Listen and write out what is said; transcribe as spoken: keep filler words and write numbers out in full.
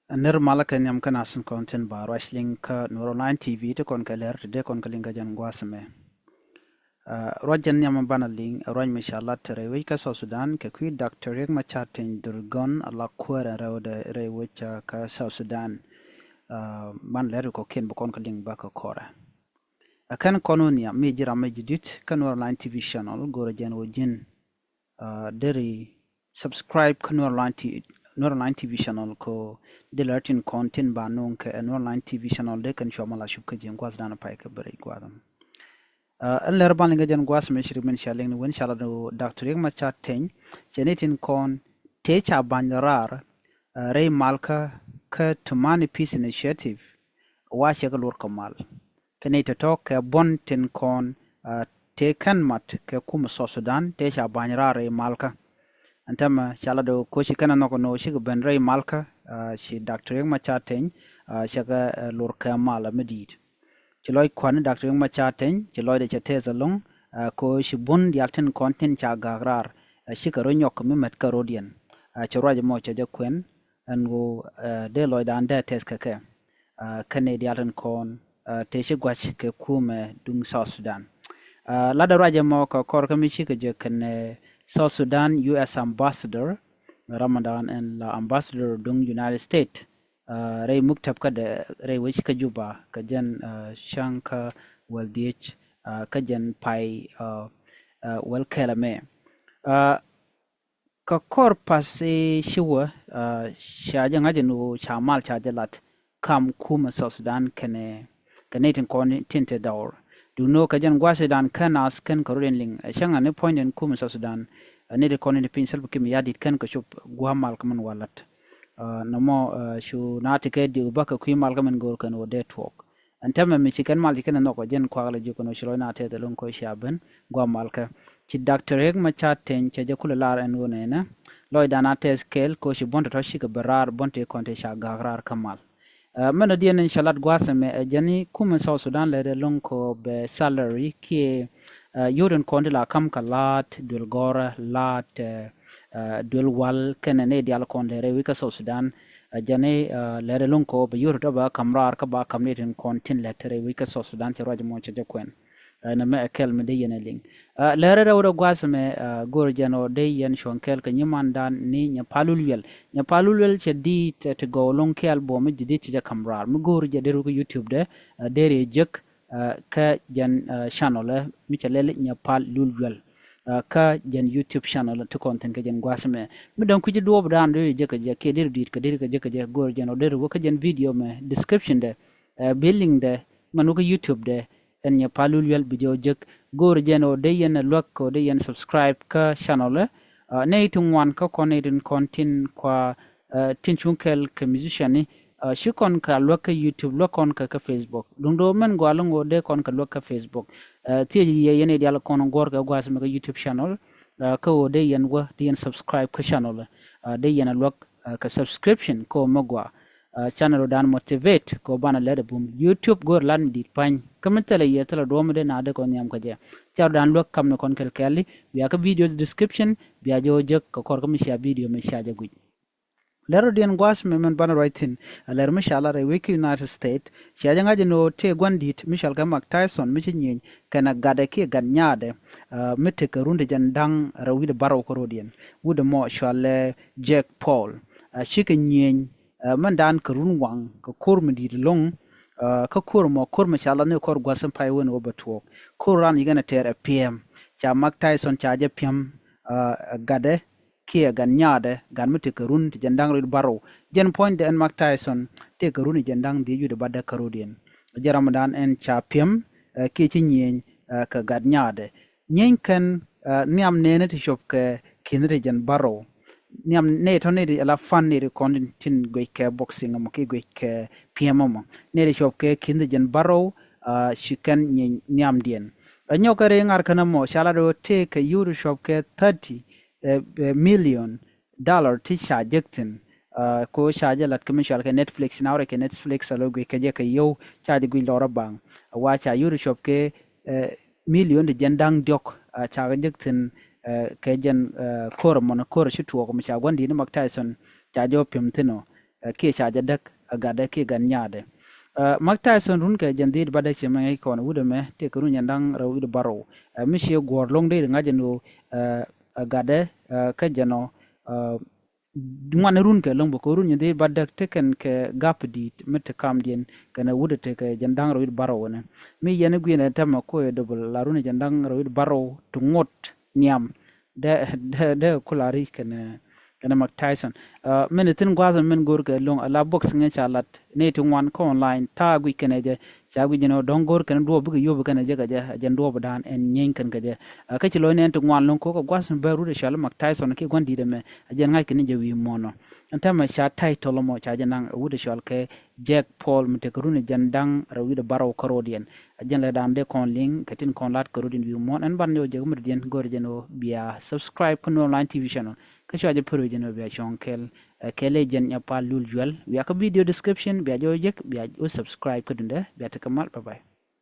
Nir malä kɛ nhiam kä nasin kɔn tin ba ruac liŋ kä Nuer Online T V ti kɔn kɛ lɛr ti dee kɔn kɛ liŋ kä jɛn gua̱a̱th mɛ. Ruac jɛn nhiam banɛ liŋ ruac mi ca lat ti rɛy wec kä South Sudan kɛ kui̱ Doctor Riek Machar Teny Dhurgon a la kuäär ɛn rɛwdɛ rɛy wec kä South Sudan. Banɛ lɛr ti kɔ̱kiɛn bi kɔn kɛ liŋ bä kɛ kɔrɛ. Ɛ kɛn kɔn wä nhiam mi ji̱ ram mi ji̱ dit kä Nuer Online T V channel go̱rɛ jɛn wä ji̱n deri subscribe kä Nuer Online T V channel ko di lɛr tin kɔn tin ba nuŋ kɛ Nuer Online T V channel de kɛn cua mal a cup kä ji̱ gua̱th dan pay kä beri gua̱th. Ɛn lɛr ban liŋ kä jɛn gua̱th mi ciri min cia liŋ ni wen ca lat ni Doctor Riek Machar Teny cɛ ni tin kɔn tëë ca ba̱ny raar rɛy malkä kä Tumani Peace Initiative wa cɛ kɛ luɔr kɛ mal. Kɛ ni tɔ̱tɔ̱ kɛ buɔ̱n tin kɔn tëë kɛn mat kɛ kum South Sudan tëë ca ba̱ny raar rɛy malkä. Ɛn tämɛ ca lat ni ko ci kɛn a nhɔk ni cikɛ ben rɛy malkä ci Doctor Riek Machar Teny cɛ kɛ luɔr kɛ mal mi di̱i̱t. Ci lɔc kuäär ni Doctor Riek Machar Teny ci lɔcdɛ cɛ tɛth ɛlɔ̱ŋ ko ci buɔ̱n diaal tin kɔn tin ca ga̱a̱k raar cikɛ rɔ nyɔk mi mät kä rɔ̱diɛn. Ci ruac mɔ cɛ jɛ kuɛn ɛn ɣöö dee lɔcdan dee tɛth kɛ kɛ kɛn ni diaal tin kɔn tëë ci gua̱c kɛ kumɛ duŋ South Sudan. Latdɛ ruac mɔ kɛ kɔr kä mi cikɛ jɛ kɛn South Sudan U S Ambassador Ramadan ɛn la Ambassador duŋ United States rɛy muktab kädɛ rɛy wec kä Juba kɛ jɛn cäŋ kä wäl dhiec kä jɛn pay wäl kɛl ɛmɛ. Kä kɔr path i̱ ci wä ca jɛ ŋa̱c ɛn ɣöö ca mal ca jɛ lat kam kumɛ South Sudan kɛnɛ kɛ nɛy tin kɔn tin te dhɔr. Duŋni ɣöö kɛ jɛn gua̱a̱th i̱ dan kɛn ath kɛn kɛ rot in liŋ cäŋ ani puɔ̱nydɛn kumɛ South Sudan. Nɛy tin kɔn in piny Salva Kiir Mayardit kɛn kɛ cop gua̱a̱th mal kä min wä lat. Nɔmɔ cu na ti kɛ diw bä kɛ kui̱ mal kä min go̱o̱r kɛn ɣöö dee tuɔɔk. Ɛn tɛmɛ mi ci kɛn mal ci kɛn ɛ nhɔk ɔ jɛn kuak lɛ jiök kɛn ɣöö ci lɔc na tɛth ɛlɔ̱ŋ kɛ ɣöö cia ben gua̱a̱th mal kä. Ci Doctor Riek Machar Teny cɛ jɛ kulɛ lar ɛn ɣöö nɛnɛ lɔcdan a tɛth kɛɛl kɛ ɣöö ci buɔ̱n tɔ̱tɔ̱ cikɛ ben raar buɔ̱n tëë kɔn tëë ca ga̱a̱k raar kä mal. Mɛn ɔ diɛn in ca lat gua̱a̱th ɛmɛ ɛ jɛn i̱ kumɛ South Sudan lɛr ɛlɔ̱ŋ kɛ ɣöö bɛ salary kiɛ yio̱w tin kɔn ti la ka̱m kɛ la̱a̱t duël gɔ̱rä la̱a̱t duël wal kɛnɛ nɛy diaal kɔn lɛr ɛ wi̱c kä South Sudan. Ɛ jɛn i̱ lɛr ɛlɔ̱ŋ kɛ ɣöö bɛ yio̱w tɔ̱tɔ̱ ba ka̱m raar kä ba ka̱m nɛy tin kɔn tin lɛr te rɛy wi̱c kä South Sudan cɛ ruac mɔ cɛ jɛ kuɛn. Nɛ mɛ ɛ kɛl mi dee yɛn ɛ liŋ. Lɛr ɛ rɛw rɛ gua̱a̱th mɛ go̱o̱r jɛn ɔ dee yɛn cuɔ̱ŋ kɛl kɛ nyimandan ni Nyapal Lul Yuɛl. Nyapal Lul Yuɛl cɛ di̱i̱t ti gɔw lo̱ŋ kɛl buɔ̱m mi ji̱ di̱i̱t ci jɛ ka̱m raar mi go̱o̱r jɛ dee ruk YouTube dɛ dee rɛ jek kä jɛn channel ɛ mi cɛ lɛl Nyapal Lul Yuɛl. Kä jɛn YouTube channel ti kɔn thi̱n kɛ jɛn gua̱a̱th mɛ mi däŋ kui̱ci duɔɔp dan dee rɛ jek kɛ jɛ kiɛ dee rɛ di̱i̱t kɛ dee rɛ kɛ jek kɛ jɛ go̱o̱r jɛn ɔ dee rɛ wä kä jɛn video mɛ description dɛ bi link dɛ mɛn wä kä YouTube dɛ. Ɛn Nyapal Lul Yuɛl bi jɛ ɔ jek go̱o̱r jɛn ɔ dee yɛn ɛ luäk ɔ dee yɛn subscribe kä channel ɛ. Nɛy ti ŋuan kä kɔn nɛy tin kɔn tin kua tin cuŋ kɛl kɛ musician ni ci kɔn kɛ luäk kä YouTube luäk kɔn kɛ kä Facebook duŋ do̱ mɛn gɔaa lo̱ŋ ɔ dee kɔn kɛ luäk kä Facebook. Thiec yɛ yɛn i̱ diaal kɔn guɔ̱r kɛ gua̱a̱th mɛ kä YouTube channel kä ɣöö dee yɛn wä dee yɛn subscribe kä channel ɛ dee yɛn ɛ luäk kɛ subscription kä ɣöö mɛ gɔaa. Channel dan motivate kɛ ɣöö banɛ lɛt ɛ bum YouTube go̱o̱r lat mi di̱i̱t pa̱ny kä mi thilɛ yɛ thilɛ duɔ̱ɔ̱m mi dee na dee kɔn nhiam kä jɛ. Ca rɔ dan luäk kam ni kɔn kɛl kɛɛli bia kä video description bia jɛ ɣöö jek kɛ kɔr kä mi cia video mi cia jɛ guic. Lɛr rɔ diɛn gua̱a̱th mi mɛn banɛ ruac thi̱n a lɛr mi ca lat rɛy wec kä United States cia jɛ ŋa̱c ɛn ɣöö tëë gua̱n di̱i̱t mi cɔal kɛ Mike Tyson mi ci nyieny kɛnɛ gatdɛ kiɛ gat nyaatdɛ mi tekɛ run ti jɛn da̱ŋ rɛw wi̱cdɛ bärɔw kä rɔ̱diɛn. Wut ɛmɔ cɔalɛ Jake Paul. Cikɛ nyieny mɛn dan kɛ run waŋ kɛ ko̱r mi di̱i̱t lo̱ŋ. Kä ko̱r ɛmɔ ko̱r mi ca lat ni kɔr gua̱th in pay wen wä bɛ tuɔɔk ko̱r ran yikɛn a tɛɛr ɛ piɛm. Ca Mike Tyson ca jɛ piɛm gatdɛ kiɛ gat nyaatdɛ gat mi tekɛ run ti jɛn da̱ŋ rɛw wi̱cdɛ bärɔw. Jɛn puɔ̱nydɛ ɛn Mike Tyson tekɛ run ti jɛn da̱ŋ dhiec wi̱cdɛ bädɛ kä rɔ̱diɛn. Jɛ ram dan ɛn ca piɛm kiɛ ci nyieny kɛ gat nyaatdɛ. Nyieny kɛn nhiam nɛɛni ti cop kɛ ki̱n ti jɛn bärɔw. Nhiam nɛy tɔ̱ nɛy ti ala fan nɛy ti kɔn tin guec kɛ boxing ɛmɔ kiɛ guec kɛ piɛm ɛmɔ nɛy ti cop kɛ ki̱n ti jɛn bärɔw. Ci kɛn nyieny nhiamdiɛn. Ɛ nyɔk kɛ rɛy ŋa̱r kɛn ɛmɔ ca lat ɣöö tëë kɛ yio̱w ti cop kɛ thirty million dollar ti ca jek thi̱n. Ko ca jɛ lat kɛ mi cɔal kɛ Netflix na wä rɛy kɛ Netflix a lo̱ guic kɛ jɛ kɛ yio̱w ca jɛ guic lɔrä baŋ. Wa ca yio̱w ti cop kɛ million ti jɛn da̱ŋ diɔ̱k ca kɛ jek thi̱n. Kɛ jɛn ko̱r ɛmɔn ko̱r ci tuɔɔk mi ca gua̱n di̱i̱t ni Mike Tyson ca jɛ wä pi̱em thi̱n ɔ. kiɛ ca jɛ däk ɛ gatdɛ kiɛ gat nyaatdɛ. Mike Tyson run kɛ jɛn dhiet ba däk cɛ mɛ ŋäc kɔn wut ɛmɛ tëë kɛ run jɛn da̱ŋ rɛw wi̱cdɛ bärɔw. Mi ciɛ guɔ̱ɔ̱r lo̱ŋ dee ri ŋa̱c jɛn ɣöö ɛ gatdɛ kä jɛn ɔ ŋuan run kɛ lo̱ŋ bä kɛ run jɛn dhiet ba däk tekɛn kɛ gap di̱i̱t mi te kamdiɛn kɛnɛ wut ɛ tekɛ jɛn da̱ŋ rɛw wi̱cdɛ bärɔw ɛnɛ. Mi yɛn i̱ gui̱n ɛ tɛmɛ ko̱ ɛ double la run jɛn da̱ŋ rɛw wi̱cdɛ bärɔw ti ŋot nhiam. Dee dee dee kula ri̱c kɛnɛ kɛnɛ Mike Tyson. Min ithin gua̱a̱th min go̱o̱r kɛ lo̱ŋ ala boxing ca lat ni ti ŋuan kä online ta̱a̱ guic kɛnɛ jɛ. Ca guic jɛn ɔ dɔ̱ŋ go̱o̱r kɛnɛ duɔɔp bikɛ yop kɛnɛ jɛ kɛ jɛ jɛn duɔɔp dan ɛn nyieeny kɛn kɛ jɛ. Kä ci lo̱c nɛn ti ŋuan lo̱ŋ ko̱ kɛ gua̱a̱th min bɛ rut ɛ cɔal Mike Tyson kiɛ gua̱n di̱t ɛmɛ. Jɛn ŋa̱c kɛnɛ jɛ wi̱i̱ muɔ̱ɔ̱n ɔ ɛn tɛmɛ ca title ɛmɔ ca jɛ naŋ ɛ wut ɛ cɔal kɛ Jake Paul mi tekɛ run ɛ jɛn da̱ŋ rɛw wi̱cdɛ bärɔw kä ro̱diɛn. Jɛn lɛ da̱a̱n dee kɔn liŋ kɛ tin kɔn lat kɛ ro̱diɛn wi̱i̱ muɔ̱ɔ̱n ɛn ban ni ɔ jɛ kä mi rut jɛn go̱o̱r jɛn ɔ bia subscribe kä Nuer Online T V channel. Kä cua jɛ pär wi̱i̱ jɛn ɔ bia cuɔ̱ŋ kɛl. Kɛl ɛ jɛn nya pal lul juɛl bia kä video description bia jɛ ɔ jek bia ɔ subscribe kä dundɛ bia tekɛ mal. Bye bye.